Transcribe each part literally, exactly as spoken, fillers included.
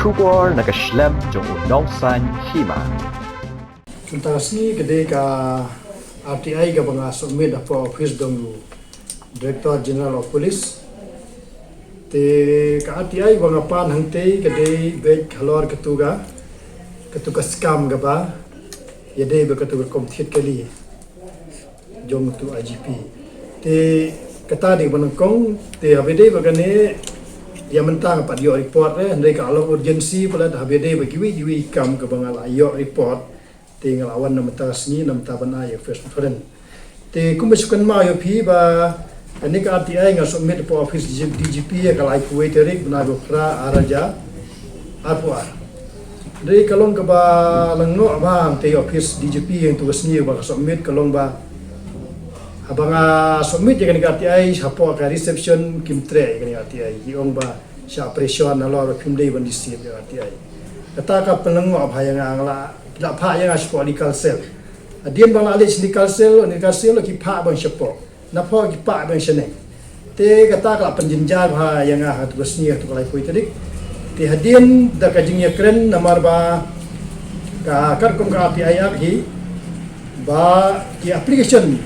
Khubor na ka shlem jong u nongsaiñ hima. Mynta ka sngi ka dei ka R T I kaba nga submit hapoh office jong u Director General of Police. Te ka R T I ba nga pan hangtei ka dei beit halor katu ka, katu ka scam kaba ïadei bad katu ka kam thied kali jong utu I G P. Te kata dei ba nyngkong, te haba dei ba kane, ïa mynta nga pat ïoh report re, hynrei ka long urgency palat haba dei ba kiwei kiwei kam kaba nga la ïoh report. Te nga la wan na mynta ka sngi, na mynta ban ai ïa press conference. Te kumba shu kynmaw ïa phi ba kane ka R T I nga submit hapoh office D G P ha ka laiphew wei tarik bnai ba phra ar hajar arphew ar. Dei ka long kaba lyngngoh bha hangtei office D G P hangtu ka sngi ba ka submit ka long ba haba nga submit ïa kane ka R T I hapoh ka reception kim treh ïa kane ka R T I, ki ong ba shah pressure nalor ba phim dei ban receive ïa ka R T I. Kata ka pynlyngngoh bha ïa nga, nga la, la phah ïa nga shapoh legal cell. Hadien ba nga la leit sha legal cell, legal cell ki phah ba nga shapoh. Napoh ki phah ba nga shaneng. Te kata ka la pynjynjar bha ïa nga hangtu ka sngi, hangtu ka laiphew tarik. Te hadien da ka jingïakren namar ba ka katkum ka R T I Act hi ba ki application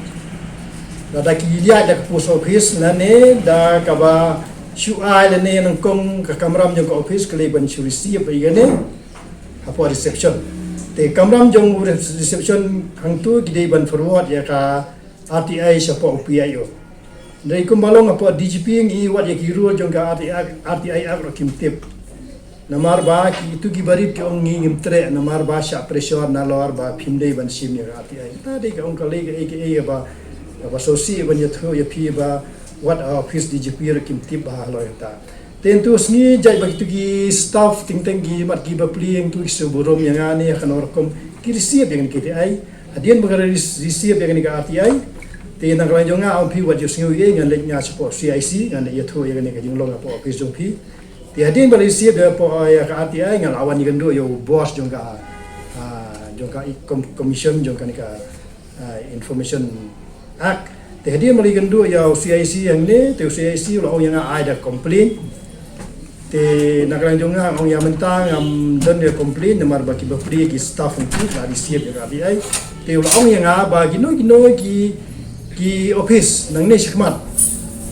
lada ki ïaid da ka post office lane da kaba shu ai lane nyngkong ka kamram jong ka office ka lei ban shu receive ïa kane hapoh reception. Te kamram jong u re-, reception hangtu ki dei ban forward ïa ka R T I shapoh u P I O. Dei kumba long hapoh D G P ngi wat ïa ki rule jong ka R T I, R T I Act ruh kim tip. Namar ba kitu ki barit ki ong ngi ngim treh namar ba shah pressure nalor ba phim dei ban shim ïa ka R T I. Ta dei ka ong ka lei kaei kaei ba, ba sngewsih ban ïathuh ïa phi ba wat office D G P ruh kim tip bha halor kata. Te hangtu ka sngi jait ba kitu ki staff teng teng ki mat ki bapli hangtu ki sngewburom ïa nga ne ha kano rukom ki receive ïa kane ka R T I. Hadien ba ka re-, receive ïa kane ka R T I. Te na ka liang jong nga ong phi wat ju sngew ïa ngan leit nga shapoh C I C ngan leit ïathuh ïa kane ka jinglong hapoh office jong phi. Te hadien ba la receive ïa hapoh, ah, ïa ka R T I nga la wan ïakynduh ïa u boss jong ka, ah, jong ka i-, com-, commission jong kane ka, ah, Information Act. Te hadien ba la ïakynduh ïa u C I C hangne, te u C I C u la ong ïa nga ai da complaint. Te na ka liang jong nga ong ïa mynta ngam don ïa complaint namar ba ki bapli ki staff hangtu la receive ïa ka R T I. Te u la ong ïa nga ba kino kino ki ki office nangne shakhmat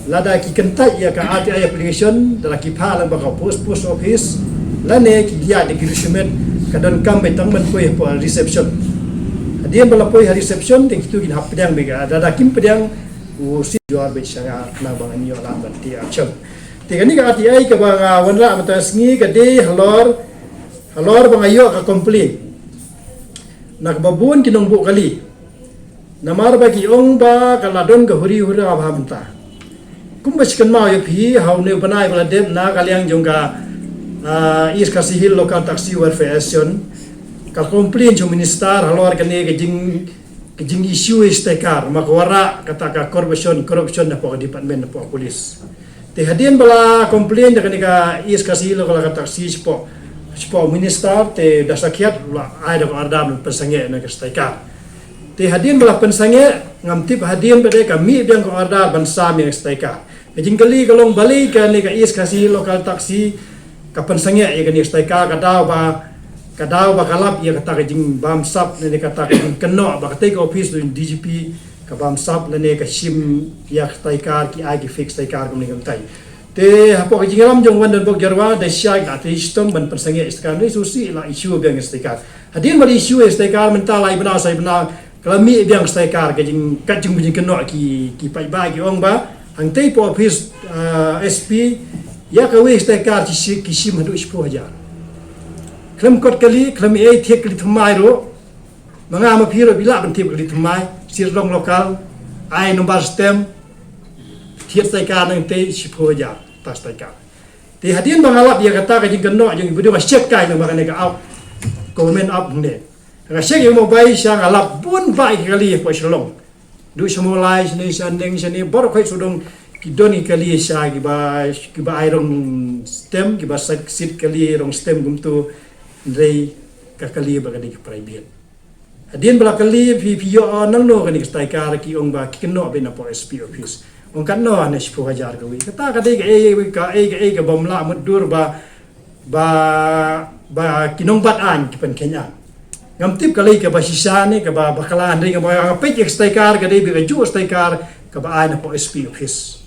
lada ki kyntait ïa ka R T I application, lada ki phah lang bad ka post, post office lane ki ïaid da ki riewshimet, ka donkam beit tang ban poi hapoh reception. Hadien ba la poi ha reception te kitu kin hap pdiang beit ka, lada kim pdiang u C I C jor beit sha nga khnang ba ngan ïoh lah ban take action. Te kane ka R T I kaba nga wanrah mynta ka sngi ka dei halor, halor ba nga ïoh ka complaint na kaba bun ki nongbuh kali. Namar ba ki ong ba ka la don ka huri hura bha mynta. Kumba shu kynmaw ïa phi ha une u bnai ba la dep na ka liang jong ka, ah, East Khasi Hills Local Taxi Welfare Association ka complain sha u minister halor kane ka jing, ka jing issue ïa sticker ma ka wanrah kata ka corruption, corruption hapoh ka department hapoh ka police. Te hadien ba la complain da kane ka East Khasi Hills Local Taxi shapoh, shapoh minister te da sakhiat la ai da ka order ban pynsangeh na ka sticker. Te hadien ba la pynsangeh ngam tip hadien ba dei ka mih biang ka order ban sam ïa ka sticker. Ka jingkylli ka long balei kane ka East Khasi Local Taxi ka pynsangeh ïa kane ka sticker, ka daw ba, ka daw ba ka lap ïa kata ka jingbamsap ne kata ka jingkynnoh ba katei ka office jong D G P ka bamsap lane ka shim ïa ka sticker, ki ai ki fake sticker kumne kumtai. Te hapoh ka jingïalam jong u Wandonbok Jyrwa da shai ka te shitom ban pynsangeh sticker, ne susi la issue biang sticker. Hadien ba la issue sticker mynta lai bnai sai bnai ka la mih biang sticker, ka jing, ka jing, jingkynnoh ki, ki paidbah ki ong ba hangtei hapoh office, ah, S P ïa kawei sticker ki shi-, ki shim haduh shiphew hajar. Khlem kot kali, khlem ei thied kali thymmai ruh. Ma nga ma phi ruh phi lah ban thied kali thymmai, sir long local, ai nombar stem, thied sticker nangtei shiphew hajar ta sticker. Te hadien ba nga lap ïa kata ka jingkynnoh jong i bad nga check kai nang ba kane ka app, government app hangne. Nga check ïa u mobile sha nga lap bun bah ïa ki kali hapoh Shillong. Duh sha Mawlai shane, sha Neng shane, baroh khoit sawdong ki don ki kali sha kiba, kiba ai rong stem, kiba sat, sit kali rong stem kumtu, hynrei ka kali ba ka dei ka private. Hadien ba la kylli phi, phi ïoh nangno kane ka sticker, ki ong ba ki kynnoh beit na poh S P office. Ong katno, ne shiphew hajar kawei. Kata ka dei kaei, kaei, kaei kabym lah mutdur ba ba, ba ki nongbat aiñ ki pynkheiñ aiñ. Ngam tip ka lei kaba shisha ne kaba bakla, hynrei kaba nga peit ïa ka sticker ka dei ba ka juh sticker kaba ai na pdeng S P office.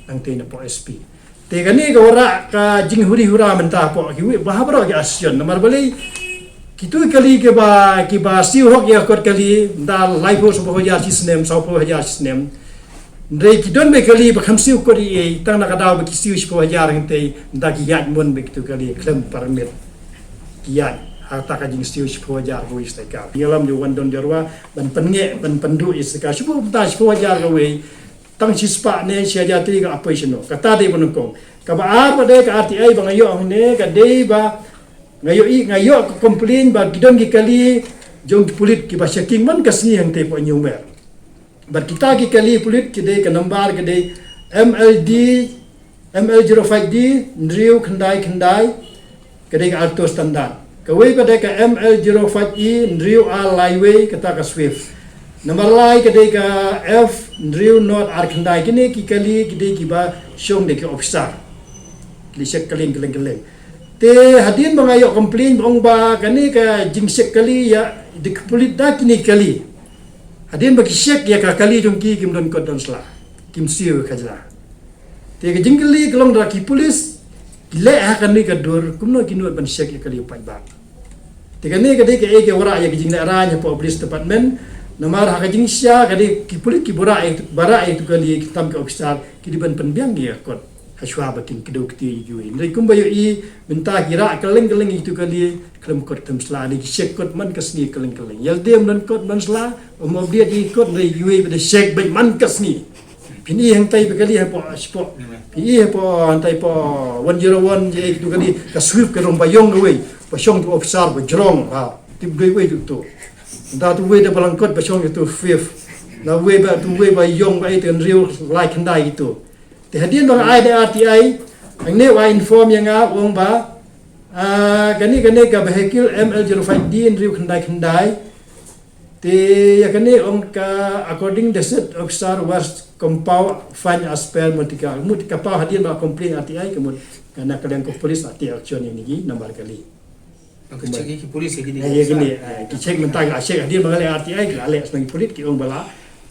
Nangta na pdeng S P. Te kane ka wanrah ka jinghuri hura mynta pdeng kiwei ba ha baroh ki association. Namar balei, kito ki kali kiba, kiba siew hok ïa ka kot kali, da laiphew, sawphew hajar shi snem, sawphew hajar shi snem. Hynrei ki don beit kali ba kham siew kot ei ei, tang na ka daw ba ki siew shiphew hajar hangtei, da ki ïaid mon beit kito kali khlem permit. Ki ïaid ha kata ka jingsiew shiphew hajar kawei sticker. Ïalam ïa u Wandon Jyrwa ban pynngeh, ban pynduh ïa sticker. Shiphew, da shiphew hajar kawei, tang shispah ne shi hajar tylli ka apoi shano. Kata dei ba nyngkong. Kaba ar ba dei ka R T I ba nga ïoh hangne ka dei ba nga ïoh i, nga ïoh ka complain ba ki don ki kali jong ki pulit kiba shaking man ka sngi hangtei pdeng Umngur. Bad kita ki kali pulit ki dei ka nambar ka dei M L D, M L zero five D hynriew khyndai khyndai, ka dei ka Alto Standard. Kawei ka dei ka M L zero five E hynriew ar lai wei, kata ka Swift. Nambar lai ka dei ka F hynriew nod ar khyndai. Kine ki kali ki dei kiba shong da ki officer. Ki la check kylleng kylleng kylleng. Te hadien ba nga ïoh complain ba ong ba kane ka jingcheck kali ïa da ki pulit da kine ki kali. Hadien ba ki check ïa ka kali jong ki, kim don kot don sla, kim siew ïa ka jaka. Te ka jingkylli ka long da ki pulit ki leh ha kane ka dur, kumno ki nud ban check ïa ka kali paidbah. Te kane ka dei kaei ka wanrah ïa ka jinglehraiñ hapoh police department. Namar ha ka jingshisha ka dei ki pulit kiba rah ïa, ba rah ïa kito ki kali, ki tam ki officer, ki dei ban pynbiang ïa ka kot hashwa ba kin kdew kti ïa kiwei. Hynrei kumba ïohi mynta ki rah kylleng kylleng ïa kito ki kali, khlem kot khlem sla, dei ki check kot man ka sngi kylleng kylleng. Ïalade ym don kot ym don sla, ym update ïa ki kot, hynrei kiwei ba dei check beit man ka sngi. Phin i hangtai ba kali hapoh, hapoh. Phin i hapoh hangtai hapoh one zero one, ïa kito ki kali, ka Swift ka rong ba ïong kawei, ba shong tu officer ba jrong, ha. Tip dei wei tu tu. Da tu wei da ba lyngkot ba shong tu Swift. Da wei ba tu wei ba ïong ba ïa tu hynriew lai khyndai tu. Te hadien ba nga ai da R T I, hangne u ai inform ïa nga u ong ba, ah, kane, kane ka vehicle M L zero five D hynriew khyndai khyndai. Te ïa kane ong ka according the said officer was compound fine as per multica. Mut ka paw hadien ba complain R T I ka mut ka na ka liang ka police la take action ïa kine ki nambar kali. Ka check ïa ki police ïa kine. Eh, ïa kine, eh, ki check mynta ka check hadien ba nga leh R T I ka la leh shnong ki pulit ki ong ba la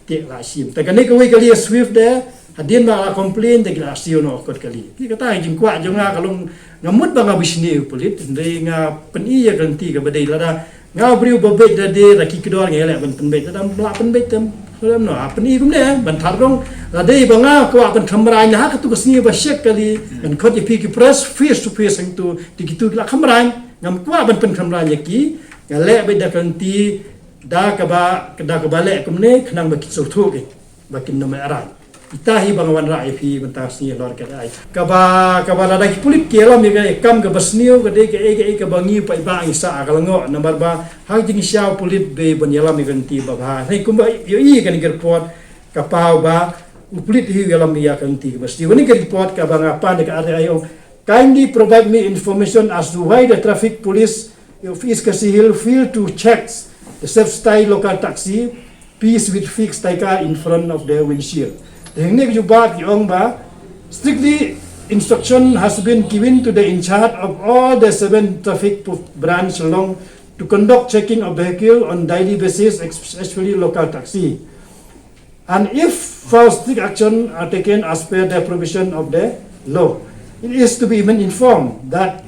take la shim. Te kane kawei kali ïa Swift de hadien ba la complain te ki la siew noh kot kali. Ki kata ka jingkwah jong nga ka long, nga mut ba nga bishni ïa u pulit, hynrei nga pyni ïa ka lynti kaba dei lada nga u briew ba beit da dei da ki kdor nga leh ban pynbeit, lada ym lah pynbeit te ym lem noh. Ha pyni kumne ban thardong, lada dei ba nga kwah ban khamrai na ha katu ka sngi ba check kali, ban khot ïa phi ki press face to face hangtu, te kitu ki la khamrai. Ngam kwah ban pynkhamrai ïa ki, nga leh beit da ka lynti da kaba, da kaba leh kumne khnang ba kin sngewthuh ki, ba kin nym ïa rai. Ita hi ba nga wanrah ïa phi mynta ka sngi halor ka dei. Kaba, kaba lada ki pulit ki ïalam ïa ka kam kaba sniew ka dei kaei kaei kaba ngi paidbah ngi sah ha ka lyngngoh, namar ba ha ka jingshisha u pulit dei ban ïalam ïa ka lynti ba bha. Hynrei kumba ïohi kane ka report ka paw ba u pulit hi u ïalam ïa ka lynti kaba sniew. Kane ka report kaba nga pan da ka R T I ong, kindly provide me information as to why the traffic police of East Khasi Hills failed to check the Swift Style local taxi piece with fixed sticker in front of the windshield. Te hangne ka jubab ki ong ba, strictly instruction has been given to the in charge of all the seven traffic pu-, branch Shillong to conduct checking of vehicle on daily basis, especially local taxi. And if found, strict action are taken as per the provision of the law. It is to be even informed that,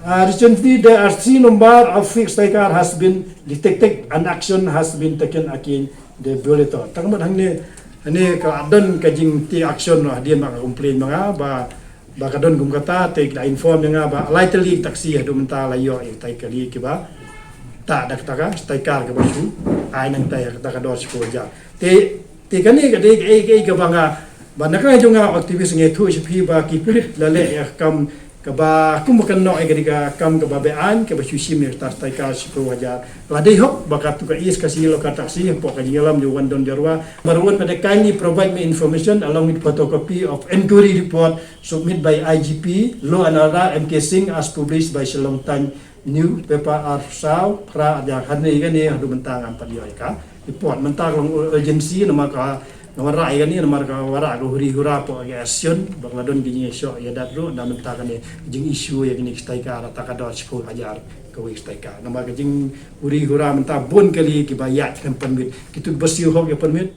uh, recently there are three number of fixed sticker has been detected and action has been taken against the violator. Tang ba hangne, hangne ka don ka jingtake action, hadien ba ka complain ma nga ba ba ka don kum kata, te ki la inform ïa nga ba lai tylli ki taxi haduh mynta la ïoh ïa kitai ki kali kiba tah da kata ka sticker kaba shu ai nangta ïa kata ka dor shiphew hajar. Te, te kane ka dei kaei kaei kaba nga, ba na ka jong nga activist nga ïathuh sha phi ba ki pulit la leh ïa ka kam kaba kum ba kan noh ïa ka dei ka kam kaba be-aiñ kaba shu shim ïa kata sticker shiphew hajar. La dei hok ba katu ka East Khasi Hills Local Taxi hapoh ka jingïalam jong u Wandon Jyrwa. Number one, ba dei, kindly provide me information along with photocopy of inquiry report submit by I G P, Law and Order, M K Singh, as published by Shillong Times newspaper, arphew saw Phra arhajar khatwei. Kane haduh mynta ngam pat ïoh ïa ka report. Mynta ka long urgency namar ka, Nga wanrah ïa kane namar ka wanrah ka huri hura hapoh ka association ba ka la don kine ki shoh ïa dat ruh, na mynta kane jing issue ïa kine ki stay car, ta ka dor shiphew hajar kawei ki stay car. Namar ka jing huri hura mynta bun kali kiba ïaid khlem permit. Kitu kiba siew hok ïa permit,